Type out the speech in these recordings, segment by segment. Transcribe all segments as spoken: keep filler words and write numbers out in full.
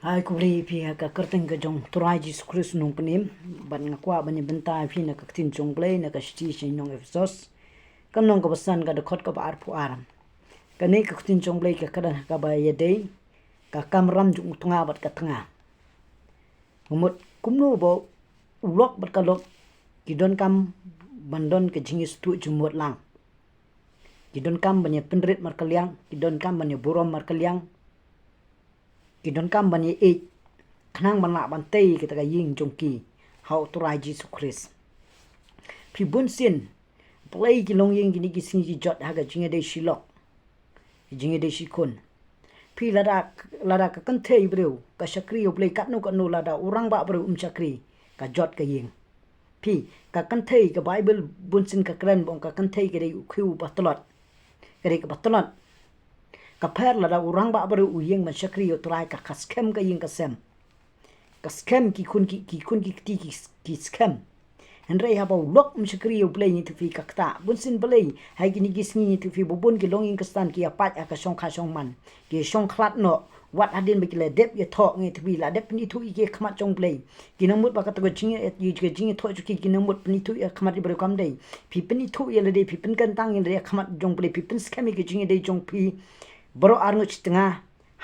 Ai khublei ïa phi ha ka kyrteng ka jong Trai Jisu Khrist u nongpynim, bad nga kwah ban ïa bynta ïa phi na ka ktien jong U Blei na ka shithi sha ki nong Ephesos. Ka lynnong kaba san, ka dkhot kaba arphew ar. Kane ka ktien jong U Blei ka kren ha kaba ïadei ka kamram jong u tnga bad ka tnga. Ka mut kumno ba u lok bad ka lok ki donkam ban don ka jingïasyllok jingmut lang. Ki donkam ban ïa pynrit markylliang, ki donkam ban ïa burom markylliang. Ki donkam ban ïa ïeit khnang ban lah ban tei kata ka ïing jong ki ha U Trai Jisu Khrist. Phi, bunsien balei ki longïing kine ki sngi ki jot ha ka jingïadei shi lok, ka jingïadei shi khun? Phi, lada, lada ka kynthei briew ka shakri ïa U Blei katno katno, lada u rangbah briew um shakri, ka jot ka ïing. Phi, ka kynthei, ka Baibl bunsien ka kren ba ong ka kynthei ka dei u khiew ba tlot. Ka dei kaba tlot. Ka pher lada u rangbah briew u ïeng ban shakri ïa U Trai, ka, ka skhem ka ïing ka sem. Ka skhem, ki khun ki, ki khun ki kti ki, ki skhem. Hynrei haba u lok um shakri ïa U Blei, ngi tip phi, ka ktah. Bunsien balei ha kine ki sngi, ngi tip phi, ba bun ki longïing Khristan ki ïa pait ha ka shongkha shongman, ki shongkhlad noh. Wat hadien ba ki la dep ïathoh, ngi tip phi, la dep pynithuh ïa ki ha khmat jong U Blei, ki nang mut ba kata ka jing, ka jingïathoh jong ki, ki nang mut pynithuh ïa ha khmat jong U Blei. Kam dei. Phi pynithuh ïa lade, phi pynkyntang ïa lade ha khmat jong U Blei, phi pynskhem ïa ka jingïadei jong phi baroh arngut shi tnga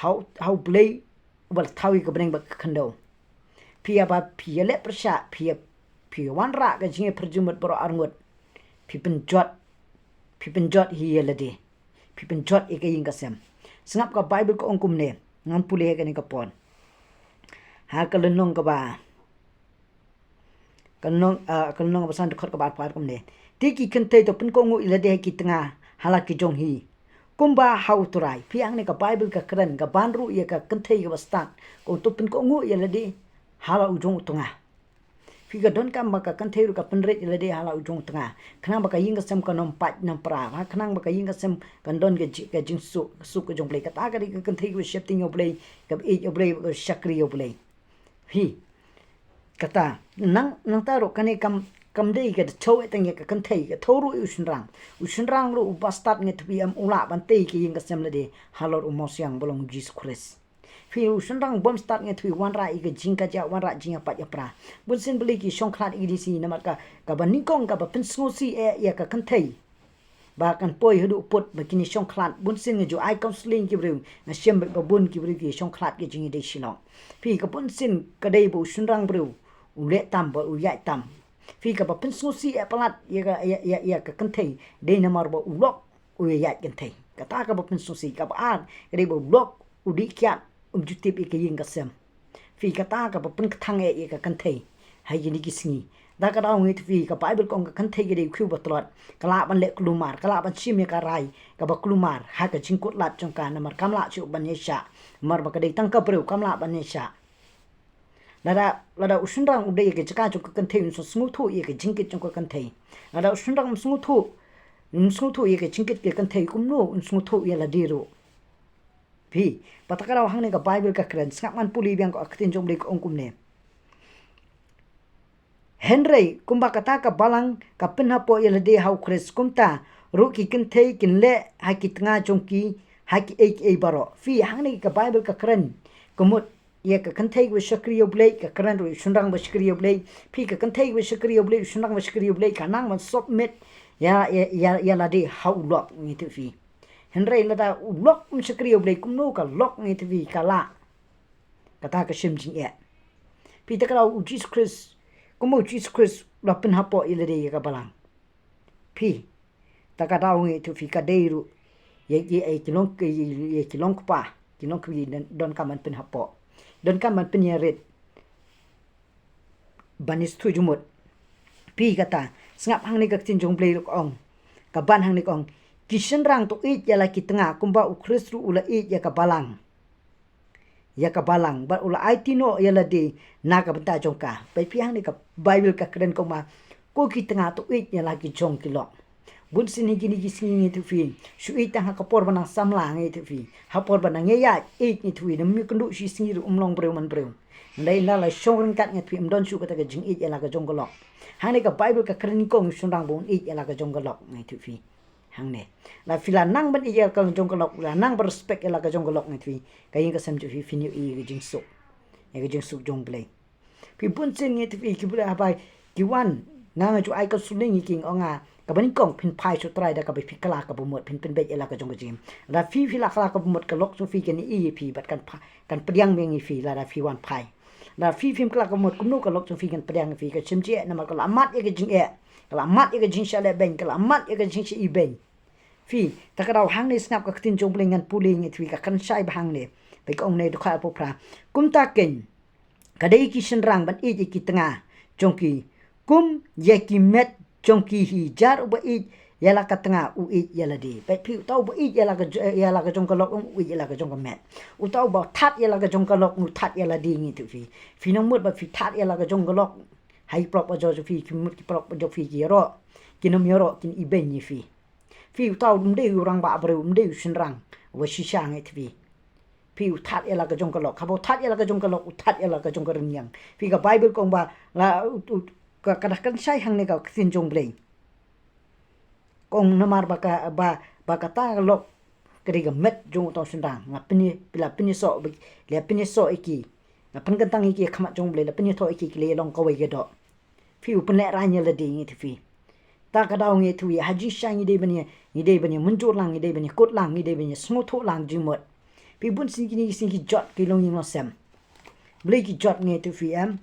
ha U, ha U Blei uba la thaw ïa ka bneng bad ka khyndew. Phi, haba phi ïaleh pyrshah, phi ïa, phi ïa wanrah ka jingïapyrjingmut baroh arngut, phi pynjot, phi pynjot hi ïa lade, phi pynjot ïa ka ïing ka sem. Sngap, ka Baibl ka ong kumne, ngan pule ha kane ka por. Ha ka lynnong kaba, ka lynnong, ah, ka lynnong kaba san, dkhot kaba arphew ar, kumne: Te ki kynthei, to pynkohnguh ïa lade ha ki tnga ha la ki jong hi, kumba ha U Trai. Phi, hangne ka Baibl ka kren, ka ban ruh ïa ka kynthei kaba stad, ka ong to pynkohnguh ïa lade ha la u jong u tnga. Phi, ka donkam ba ka kynthei ruh ka pynrit ïa lade ha la u jong u tnga, khnang ba ka ïing ka sem kan ym pait ym pra, ha, khnang ba ka ïing ka sem kan don ka ji-, ka jingsuk, ka suk ka jong U Blei. Kata ka dei ka kynthei kaba sheptieng ïa U Blei, kaba ïeit ïa U Blei, kaba shakri ïa U Blei. Phi, kata, nang, nangta ruh kane kam, kam dei ka thew eh tang ïa ka kynthei, ka thew ruh ïa u shynrang. U shynrang ruh uba stad, ngi tip phi, em u lah ban tei ïa ka ïing ka sem lade halor u mawsiang ba long U Jisu Khrist. Phi, u shynrang bym stad, ngi tip phi, wanrah ïa ka jingkajia, wanrah jingïapait ïapra. Bunsien balei ki shongkhlad ïa kine ki sngi? Namar ka, kaba nyngkong, kaba pynsngewsih eh ïa ka kynthei ba kan poi haduh pud ba kine shongkhlad. Bunsien nga ju ai counselling ki briew, nga shem ba bun ki briew ki shongkhlad ki jingïadei shi lok. Phi, ka bunsien ka dei ba u shynrang briew u leh tam bad u ïaid tam. Phi, kaba pynsngewsih eh palat ïa ka, ïa, ïa, ïa ka kynthei dei namar ba u lok u ïaid kynthei. Kata kaba pynsngewsih. Kaba ar, ka dei ba u lok u dih kiad, um ju tip ïa ka ïing ka sem. Phi, kata kaba pynkthang eh ïa ka kynthei ha kine ki sngi. Da ka daw, ngi tip phi, ka Baibl ka ong ka kynthei ka dei u khiew ba tlot, ka lah ban leh kulmar, ka lah ban shim ïa ka rai kaba kulmar ha ka jingkut lad jong ka, namar kam lah shuh ban ïaishah, namar ba ka dei tang ka briew, kam lah ban ïaishah. Lada, lada u shynrang u dei ïa ka jaka jong ka kynthei, un sngewthuh ïa ka jingkit jong ka kynthei. Lada u shynrang um sngewthuh, um sngewthuh ïa ka jingkit ka kynthei, kumno un sngewthuh ïa lade ruh? Phi, bad kata ka daw, hangne ka Baibl ka kren, sngap, ngan pule biang ka ktien jong U Blei, ka ong kumne: Hynrei kumba kata ka balang ka pynhapoh ïa lade ha U Khrist, kumta ruh ki kynthei kin leh ha ki tnga jong ki ha kiei kiei baroh. Phi, hangne ka Baibl ka kren, ka mut ïa ka kynthei ba shakri ïa U Blei, ka kren ruh ïa u shynrang ba shakri ïa U Blei. Phi, ka kynthei ba shakri ïa U Blei, u shynrang ba shakri ïa U Blei, ka nang ban submit ïa, ïa, ïa, ïa lade ha u lok, ngi tip phi. Hynrei lada u lok um shakri ïa U Blei, kumno ka lok, ngi tip phi, ka lah kata ka shim jingeh? Phi, da ka daw, U Jisu Khrist, kumba U Jisu Khrist u la pynhapoh ïa lade ïa ka balang. Phi, da ka daw, ngi tip phi, ka dei ruh ïa, ïa, ïa ki long, ïa, ïa ki long kpa, ki long kpa ki don, donkam ban pynhapoh, donkam ban pynïarit ban ïasyllok jingmut. Phi, kata, sngap, hangne ka ktien jong U Blei ruh ka ong, ka ban hangne ka ong: Ki shynrang, to ïeit ïa la ki tnga, kumba U Khrist ruh u la ïeit ïa ka balang, ïa ka balang, bad u la aiti noh ïa lade na ka bynta jong ka. Phi, phi, hangne ka Baibl ka kren, ka ong ma, ko ki tnga, to ïeit ïa la ki jong ki lok. Bunsien hi kine ki sngi, ngi tip phi, shu ïeit tang ha ka por ba nang samla, ngi tip phi, ha por ba nang ïaid, ïeit, ngi tip phi, ym ïakynduh shi sngi ruh, um long briew man briew. Hynrei ynda la shong ryngkat, ngi tip phi, ym don shuh kata ka jingïeit ïa la ka jong ka lok. Hangne ka Baibl ka kren, ko u shynrang, ba un ïeit ïa la ka jong ka lok, ngi tip phi. Hangne, la phi la nang ban ïeit ïa la ka jong ka lok, la nang ban respect ïa la ka jong ka lok, ngi tip phi, ka ïing ka sem jong phi, phin ïohi ïa ka jingsuk. ïa ka jingsuk jong U Blei. Phi bun sien ngi ïathuh ïa ki briew haba ki wan, nga nga ju ai counselling ïa ki, nga ong nga, kaba nyngkong phin phai sha U Trai da kaba phi kylla kaba mut, phin pynbeit ïa la ka jong ka jingim. Lada phi phi la kylla kaba mut, ka lok jong phi kan ïohi ïa phi bad kan pha-, kan pdiang biang ïa phi lada phi wan phai. Lada phi phim kylla kaba mut, kumno ka lok jong phi kan pdiang ïa phi? Ka shim jingeh namar ka la mat ïa ka jingeh, ka la mat ïa ka jingshah lehbeiñ, ka la mat ïa ka jingshah ibeiñ. Phi, ta ka daw hangne sngap ka ktien jong U Blei ngan pule, ngi ïathuh ïa ka, kan shai bha hangne. Ba ka ong ne dkhot arphew phra. Kumta keiñ, ka dei ki shynrang ban ïeit ïa ki tnga jong ki kum ïa ki met jong ki hi. Jar uba ïeit ïa la ka tnga u ïeit ïa lade. Peit phi, uta uba ïeit ïa la ka jo-, ïa la ka jong ka lok u ïeit ïa la ka jong ka met. Uta uba thad ïa la ka jong ka lok u thad ïa lade, ngi ïathuh ïa phi. Phi nang mut ba phi thad ïa la ka jong ka lok ha ki paralok ba jong phi, ki mut ki paralok ba jong phi ki ïaroh, kin ym ïaroh, kin ibeiñ ïa phi. Phi, uta um dei u rangbah briew, um dei u shynrang uba shisha, ngi ïathuh ïa phi. Phi, u thad ïa la ka jong ka lok. Haba u thad ïa la ka jong ka lok, u thad ïa la ka jong ka rynïeng. Phi, ka Baibl ka ong ba la, u, u, ka, ka da kan shai hangne ka ktien jong U Blei. Ka ong namar ba ka, ba, ba kata ka lok ka dei ka met jong uta u shynrang. Nga pynïa, la pynïasoh, la pynïasoh ïa ki, la pynkyntang ïa ki ha khmat jong U Blei, la pynïathoh ïa ki, ki la ïalong kawei ka doh. Phi, u pynlehraiñ ïa lade, ngi ïathuh ïa phi. Ta ka daw ngi ïathuh ïa phi, ha jingshai ngi dei ban ïa, ngi dei ban ïa mynjur lang, ngi dei ban ïa kut lang, ngi dei ban ïa sngewthuh lang jingmut. Phi, bun sien kine ki sien ki jot ki longïing longsem. Balei ki jot, ngi ïathuh ïa phi, em?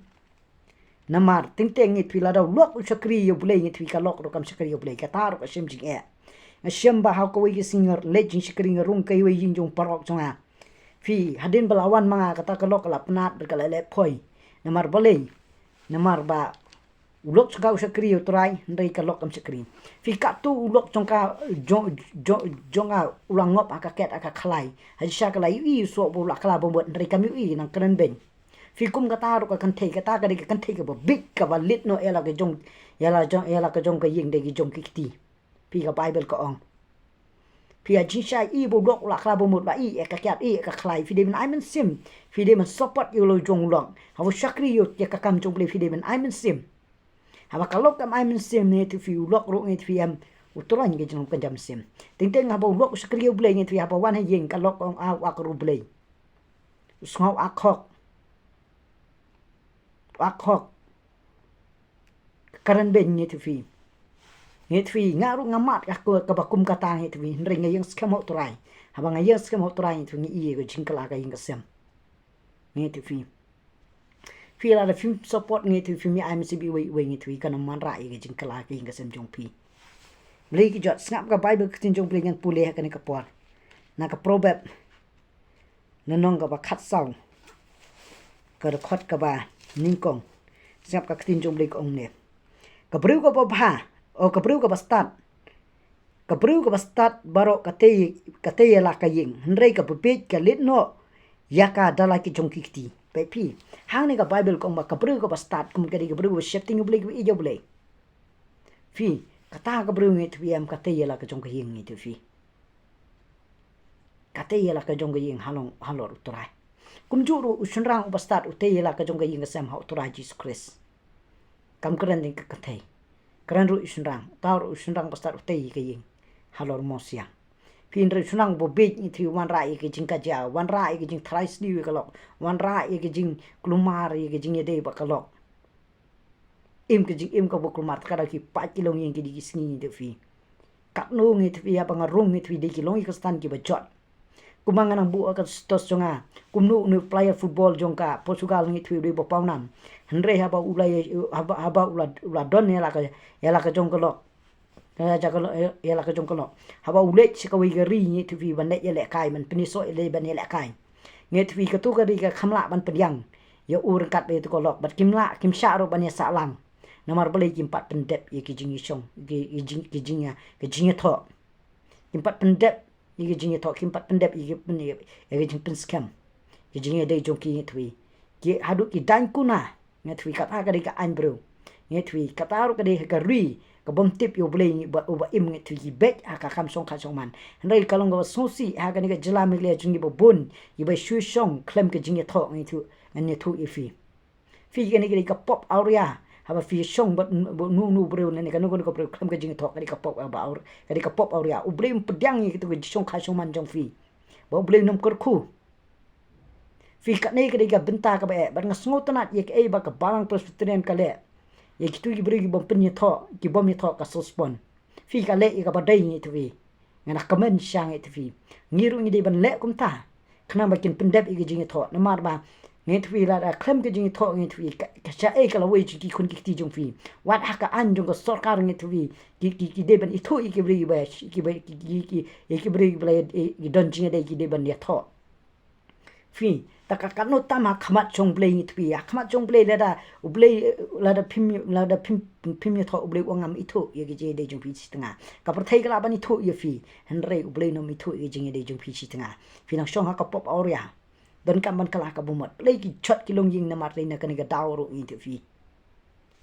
Namar teng teng, ngi ïathuh ïa phi, lada u lok u shakri ïa U Blei, ngi ïathuh ïa phi, ka lok ruh kam shakri ïa U Blei, kata ruh ka shem jingeh. Nga shem ba ha kawei ka sngi nga leit jingshakri, nga rung kawei ïing jong u paralok jong nga. Phi, hadien ba la wan ma nga, kata ka lok ka la pynat bad ka la leh phoi. Namar balei? Namar ba u lok jong ka u shakri ïa U Trai, hynrei ka lok kam shakri. Phi, katto u lok jong ka, jong, jong, jong nga u la ngop ha ka ket ha ka khlai. Ha shisha ka la ïohi u soh ba u la kylla ba mut, hynrei kam ïohi, nang kren beiñ. Phi, kum kata ruh ka kynthei, kata ka dei ka kynthei kaba bieit, kaba leit noh ïa la ka jong, ïa la jong, ïa la ka jong ka ïing da ki jong ki kti. Phi, ka Baibl ka ong. Phi, ha jingshai, i ba u lok u la kylla ba mut, la i ïa ka kiad, i ïa ka khlai, phi dei ban ai mynsiem. Phi dei ban support ïa u lok jong u lok. Haba u shakri ïa ka kam jong U Blei, phi dei ban ai mynsiem. Haba ka lok kam ai mynsiem, ngi ïathuh ïa phi, u lok ruh, ngi ïathuh ïa phi, em, u trai ngi ka jingkynjam mynsiem. Teng teng haba u lok u shakri ïa U Blei, ngi ïathuh ïa phi, haba wan ha ïing, ka lok ka ong, ah, u ak ruh U Blei. U sngew ak hok. U ak hok. Ka kren beiñ, ngi ïathuh ïa phi. Ngi ïathuh ïa phi, nga ruh nga mad ka, ka, kaba kum kata, ngi ïathuh ïa phi. Hynrei nga ïeng skhem ha u Trai. Haba nga ïeng skhem ha u Trai, ngi ïathuh ïa phi, ngi ïohi ïa ka jingkylla ka ïing ka sem. Ngi ïathuh ïa phi. Phi, lada phim support, ngi ïathuh ïa phi, phim ai mynsiem iwei iwei, ngi ïathuh ïa phi, kan ym wanrah ïa ka jingkylla ka ïing ka sem jong phi. Balei ki jot? Sngap ka Baibl, ka ktien jong U Blei, ngan pule ha kane ka por. Na ka Proverb, lynnong kaba khatsaw, ka dkhot kaba nyngkong. Sngap ka ktien jong U Blei ka ong ne. Ka briew kaba bha, o ka briew kaba stad, ka briew kaba stad baroh ka tei, ka tei ïa la ka ïing, hynrei kaba bieit ka leit noh ïa ka da la ki jong ki kti. Peit phi, hangne ka Baibl ka ong ba ka briew kaba stad, kum ka dei ka briew ba sheptieng U Blei, kaba ïeit ïa U Blei. Phi, kata ka briew, ngi ïathuh ïa phi, em, ka tei ïa la ka jong ka ïing, ngi ïathuh ïa phi. Ka tei ïa la ka jong ka ïing halor, halor U Trai. Kumjuh ruh u shynrang uba stad u tei ïa la ka jong ka ïing ka sem ha U Trai Jisu Khrist. Kam kren tang ïa ka kynthei. Kren ruh u shynrang, uta ruh u shynrang uba stad u tei ïa ka ïing halor Moses. Phi, hynrei u shynrang uba bieit, ngi ïathuh ïa phi, u wanrah ïa ka jingkajia, u wanrah ïa ka jingtharai sniew ïa ka lok, u wanrah ïa ka jingkulmar, ïa ka jingïadei bad ka lok. Im ka jingim kaba kulmar, ta ka daw ki paid ki longïing, ki dei ki sngi, ngi ïathuh ïa phi. Katno, ngi ïathuh ïa phi, haba nga rung, ngi ïathuh ïa phi, dei ki longïing Khristan kiba jot. Kumba nga nang buh ha ka status jong nga, kumno une u player football jong ka Portugal, ngi ïathuh ïa phi, u dei ba pawnam. Hynrei haba u la, haba, haba u la, u la don ïa la ka, ïa la ka jong ka lok. Ïa la ka jong ka lok, ïa la ka jong ka lok. Haba u leit sha kawei ka ri, ngi ïathuh ïa phi, ban leit ïalehkai, ban pynïasoh ïa lade ban ïalehkai. Ngi ïathuh ïa phi, kato ka ri ka kham lah ban pdiang ïa u ryngkat bad ïa kato ka lok, bad kim lah, kim shah ruh ban ïasah lang. Namar balei? Kim pat pyndep ïa ki jingïashong, ki, ki jing, ki jing, ki jingïathoh. Kim pat pyndep ïa ki jingïathoh, kim pat pyndep ïa ki pyn, ïa ki jingpynskhem, ki jingïadei jong ki, ngi ïathuh ïa phi. Ki haduh ki daiñ kuna, ngi ïathuh ïa phi, kata ka dei ka aiñ briew. Ngi ïathuh ïa phi, kata ruh ka dei ka ri kabym tip ïa U Blei, ngi ba, uba im, ngi ïathuh ïa phi, beit ha ka kam shongkha shongman. Hynrei ka long kaba sngewsih ha kane ka jylla Meghalaya jong ngi ba bun ïa ba shu shong khlem ka jingïathoh, ngi ïathuh, ngan ïathuh ïa phi. Phi, kane ka dei ka pop awria. Haba phi shong bad, bad uno uno u briew ne kano kano ka briew khlem ka jingïathoh, ka dei ka pop, ba awr, ka dei ka pop awria. U Blei um pdiang ïa kito ki jingshongkha shongman jong phi. Ba U Blei un ym kyrkhu. Phi, kane ka dei ka bynta kaba eh, bad nga sngewtynnad ïa kaei ba ka Balang Presbyterian ka leh ïa kito ki briew ki bym pynïathoh, ki bym ïathoh ka suspend. Phi, ka leh ïa kaba dei, ngi ïathuh ïa phi. Nga na kmen sha, ngi ïathuh ïa phi. Ngi ruh ngi dei ban leh kumta. Khnang ba kin pyndep ïa ka jingïathoh. Namar ba, ngi ïathuh ïa phi, lada khlem ka jingïathoh, ngi ïathuh ïa phi, ka, ka sha ei ka lawei jong ki khun ki kti jong phi. Wat ha ka aiñ jong ka sorkar, ngi ïathuh ïa phi, ki, ki, ki dei ban ithuh ïa ki briew ba, ki ba, ki, ki, ki, ïa ki briew ba la, eh, ki don jingïadei ki dei ban ïathoh. Phi, ta ka katno tam ha khmat jong U Blei, ngi ïathuh ïa phi. Ha khmat jong U Blei lada, U Blei, eh, lada phim, lada phim, phim ïathoh, U Blei u ngam ithuh ïa ka jingïadei jong phi shi tnga. Ka pyrthei ka lah ban ithuh ïa phi, hynrei U Blei un ym ithuh ïa ka jingïadei jong phi shi tnga. Phi nang shong ha ka pop awria. Donkam ban kylla ka bamut. Balei ki jot ki longïing namar lei na kane ka daw ruh, ngi ïathuh ïa phi.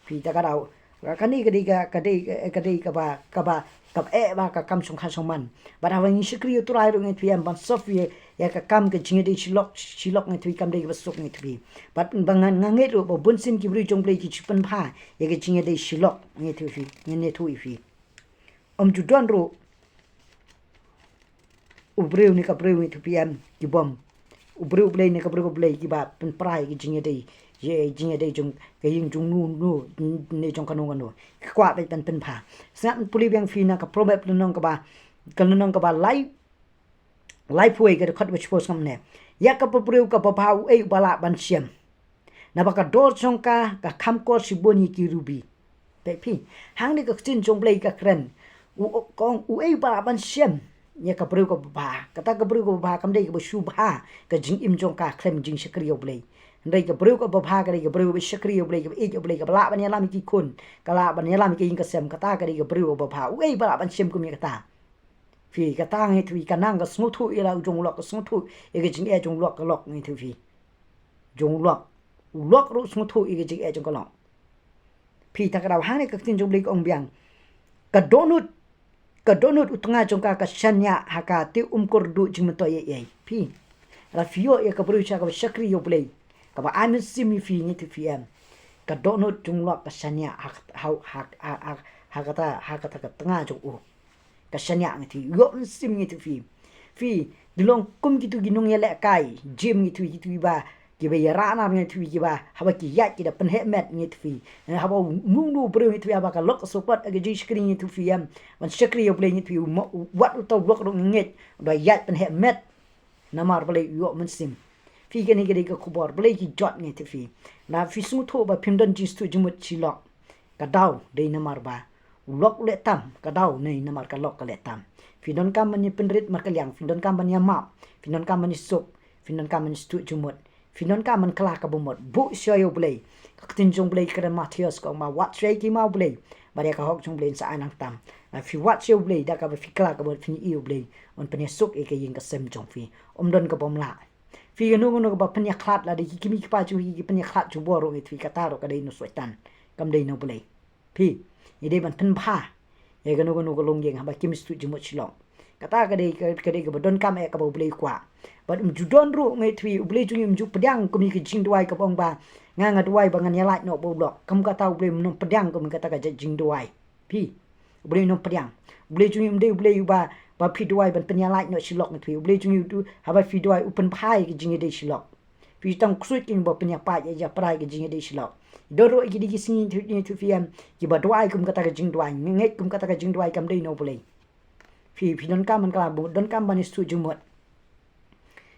Phi, ta ka daw. Ka, kane ka dei ka, ka dei, ka dei kaba, kaba, kaba eh ba ka kam shongkha shongman. Bad haba ngi shakri ïa U Trai ruh, ngi ïathuh ïa phi, ban solve ïa, ïa ka kam ka jingïadei shilok, shilok, ngi ïathuh ïa phi, kam dei kaba suk, ngi ïathuh ïa phi. Bad ba nga, nga ngeit ruh ba bunsien ki briew jong U Blei ki ju pynbha ïa ka jingïadei shilok, ngi ïathuh ïa phi, ngi ïathuh ïa phi. Ym ju don ruh u briew ne ka briew, ngi ïathuh ïa phi, em, ki bym. U briew U Blei ne ka briew ka Blei kiba pynpra ïa ka jingïadei, ïa ka jingïadei jong ka ïing jong uno uno ne jong kano kano. Ki kwah beit ban pynbha. Sngap, pule biang phi na ka Proverb lynnong kaba, ka lynnong kaba lai, laiphew wei, ka dkhot ba shiphew, sngap ne. Ïa kaba briew kaba bha uei uba lah ban shem? Naba ka dor jong ka, ka kham kor shibun ïa ki rubi. Peit phi, hangne ka ktien jong U Blei ka kren. U, u, ka ong, uei uba lah ban shem ïa ka briew kaba bha? Kata ka briew kaba bha kam dei kaba shu bha ka jingim jong ka khlem jingshakri ïa U Blei. Hynrei ka briew kaba bha ka dei ka briew kaba shakri ïa U Blei, kaba ïeit ïa U Blei, kaba lah ban ïalam ïa ki khun, ka lah ban ïalam ïa ka ïing ka sem, kata ka dei ka briew kaba bha. Uei uba lah ban shem kum ïa kata? Phi, kata, ngi ïathuh ïa phi, ka nang ka sngewthuh ïa la u jong u lok, ka sngewthuh ïa ka jingeh jong u lok, ka lok, ngi ïathuh ïa phi. Jong u lok. U lok ruh sngewthuh ïa ka jingeh jong ka lok. Phi, ta ka daw, hangne ka ktien jong U Blei ka ong biang. Ka dohnud, ka dohnud u tnga jong ka ka shaniah ha ka, te um kyrduh jingmyntoi ei ei. Phi, lada phi ïoh ïa ka briew sha kaba shakri ïa U Blei, kaba ai mynsiem ïa phi, ngi ïathuh ïa phi, em, ka dohnud jong u lok ka shaniah ha, ha, ha, ha, ha kata, ha kata ka tnga jong u. Ka shaniah, ngi ïathuh ïa phi, ïoh mynsiem, ngi ïathuh ïa phi. Phi, dei long kum kito ki nongïalehkai jim, ngi ïathuh ïa phi, kito kiba, kiba ïarap nar, ngi ïathuh ïa phi, kiba haba ki ïaid ki da pynheh met, ngi ïathuh ïa phi. Eh, haba uno uno u briew, ngi ïathuh ïa phi, haba ka lok ka shu kot ha ka jingshakri, ngi ïathuh ïa phi, em, ban shakri ïa U Blei, ngi ïathuh ïa phi, u mo-, u wat uta u lok ruh, ngi ngeit u da ïaid pynheh met. Namar balei? U ïoh mynsiem. Phi, kane ka dei ka khubor, balei ki jot, ngi ïathuh ïa phi? Lada phi sngewthuh ba phim don jingshtuh jingmut shi lok, ka daw dei namar ba u lok u leh tam, ka daw dei namar ka lok ka leh tam. Phi donkam ban ïa pynrit markylliang, phi donkam ban ïa map, phi donkam ban ïa suk, phi donkam ban ïa shtuh jingmut, phi donkam ban kylla ka bamut. Buh shuwa ïa U Blei. Ka ktien jong U Blei ka kren, Mathaios ka ong ba, wat shuwa ïa ka hima U Blei, bad ïa ka hok jong U Blei yn sa ai lang tam. Lada phi wat shuwa ïa U Blei, da kaba phi kylla ka bamut, phin ïohi U Blei un pynïasuk ïa ka ïing ka sem jong phi. Ym don kaba ym lah. Phi, kano kano kaba pynïakhlad, lada ki kmie ki kpa jong phi ki pynïakhlad jubor ruh, ngi ïathuh ïa phi, kata ruh ka dei na u Soitan, kam dei na U Blei. Phi, ngi dei ban pynbha ïa kano kano ka longïing haba kim shtuh jingmut shi lok. Kata ka dei, ka, ka dei kaba donkam eh, kaba U Blei u kwah. Bad ym ju don ruh, ngi ïathuh ïa phi, U Blei jong ngi um ju pdiang kum ïa ka jingduwai kaba ong ba, nga, nga duwai ba ngan ïalait noh bad u lok. Kum kata U Blei um nang pdiang kum ïa kata ka jait jingduwai. Phi, U Blei um nang pdiang. U Blei jong ngi um dei U Blei uba, ba phi duwai ban pynïalait noh shi lok, ngi ïathuh ïa phi. U Blei jong ngi u du-, haba phi duwai u pynbha ïa ka jingïadei shi lok. Phi, tang ksuid ki ba pynïapait ïa, ïapra ïa ka jingïadei shi lok. Don ruh ïa kine ki sngi, ngi ïathuh ïa phi, em, kiba duwai kum kata ka jingduwai, ngi ngeit kum kata ka jingduwai kam dei na U Blei. Phi, phi donkam ban kylla, donkam ban ïa shtuh jingmut.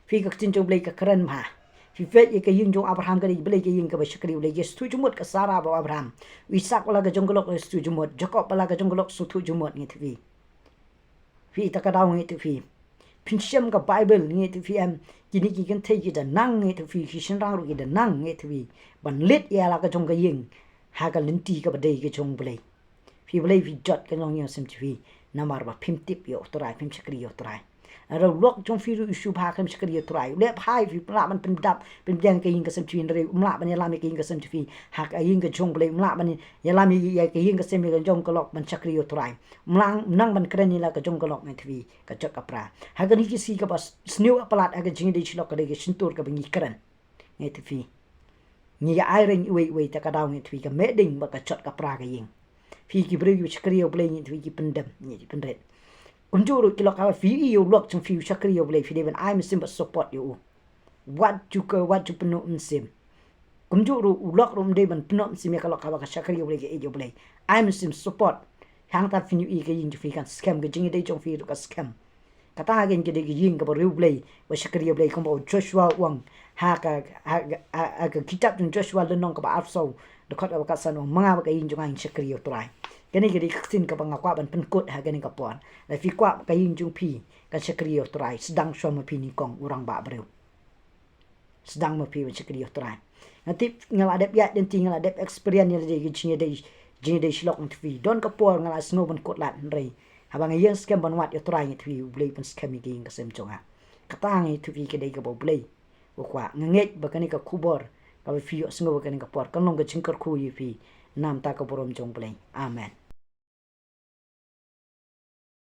Phi, ka ktien jong U Blei ka kren bha. Phi, peit ïa ka ïing jong u Abraham, ka dei U Blei ka ïing kaba shakri, U Blei ka shtuh jingmut, ka Sara bad u Abraham. U Isak ba la ka jong ka lok shtuh jingmut, Jakob ba la ka jong ka lok shtuh jingmut, ngi ïathuh ïa phi. Phi, ta ka daw, ngi ïathuh ïa phi. Phin shem ka Baibl, ngi ïathuh ïa phi, em, kine ki kynthei ki da nang, ngi ïathuh ïa phi, ki shynrang ruh ki da nang, ngi ïathuh ïa phi, ban leit ïa la ka jong ka ïing ha ka lynti kaba dei ka jong U Blei. Phi, balei phi jot ka longïing sem jong phi? Namar ba phim tip ïa U Trai, phim shakri ïa U Trai. Lada u lok jong phi ruh u shu bha, khlem shakri ïa U Trai, u leh bha ïa phi, um lah ban pyndap pynbiang ka ïing ka sem jong phi, hynrei um lah ban ïalam ïa ka ïing ka sem jong phi ha ka ïing ka jong U Blei, um lah ban ïalam ïa, ïa ka ïing ka sem, ïa ka jong ka lok ban shakri ïa U Trai. Um nang, um nang ban kren ïa la ka jong ka lok, ngi ïathuh ïa phi, ka jot ka pra. Ha kane ka sngi kaba sniew palat ha ka jingïadei shi lok, ka dei ka shyntur kaba ngi kren, ngi ïathuh ïa phi. Ngi ïa ai reng iwei iwei, ta ka daw, ngi ïathuh ïa phi, ka meh ding bad ka jot ka pra ka ïing. Phi, ki briew kiba shakri ïa U Blei, ngi ïathuh ïa phi, ki pyndem, ngi ïathuh ïa phi, pynrit. Kumjuh ruh ki lok, haba phi ïohi ïa u lok jong phi u shakri ïa U Blei, phi dei ban ai mynsiem bad support ïa u. Wat ju ka, wat ju pynnoh mynsiem. Kumjuh ruh u lok ruh ym dei ban pynnoh mynsiem ïa ka lok haba ka shakri ïa U Blei, ka ïeit ïa U Blei. Ai mynsiem support. Hangta phin ïohi ka ïing jong phi kan skhem, ka jingïadei jong phi ruh ka skhem. Kata ka dei ka ïing kaba riewblei, ba shakri ïa U Blei, kumba u Joshua u ong ha ka, ha, ha, ha ka kitab jong Joshua lynnong kaba arphew saw, dkhot kaba khatsan u ong, ma nga bad ka ïing jong nga ngin shakri ïa U Trai. Kane ka dei ka ktien kaba nga kwah ban pynkut ha kane ka por. Lada phi kwah ba ka ïing jong phi kan shakri ïa U Trai, sdang shuwa ma phi nyngkong, u rangbah briew. Sdang ma phi ban shakri ïa U Trai. Nga tip nga la dep ïaid lynti, nga la dep experience ïa lade ki jingïadei, jingïadei shlok na U Trai. Don ka por nga la sngew ban kut lad, hynrei haba nga ïeng skhem ban wad ïa U Trai, nga tip U Blei u pynskhem ïa ka ïing ka sem jong nga. Kata nga tip ka dei kaba U Blei u kwah. Nga ngeit ba kane ka khubor kaba phi ïohsngew ha kane ka por kan long ka jingkyrkhu ïa phi na ka bynta ka burom jong U Blei. Amen.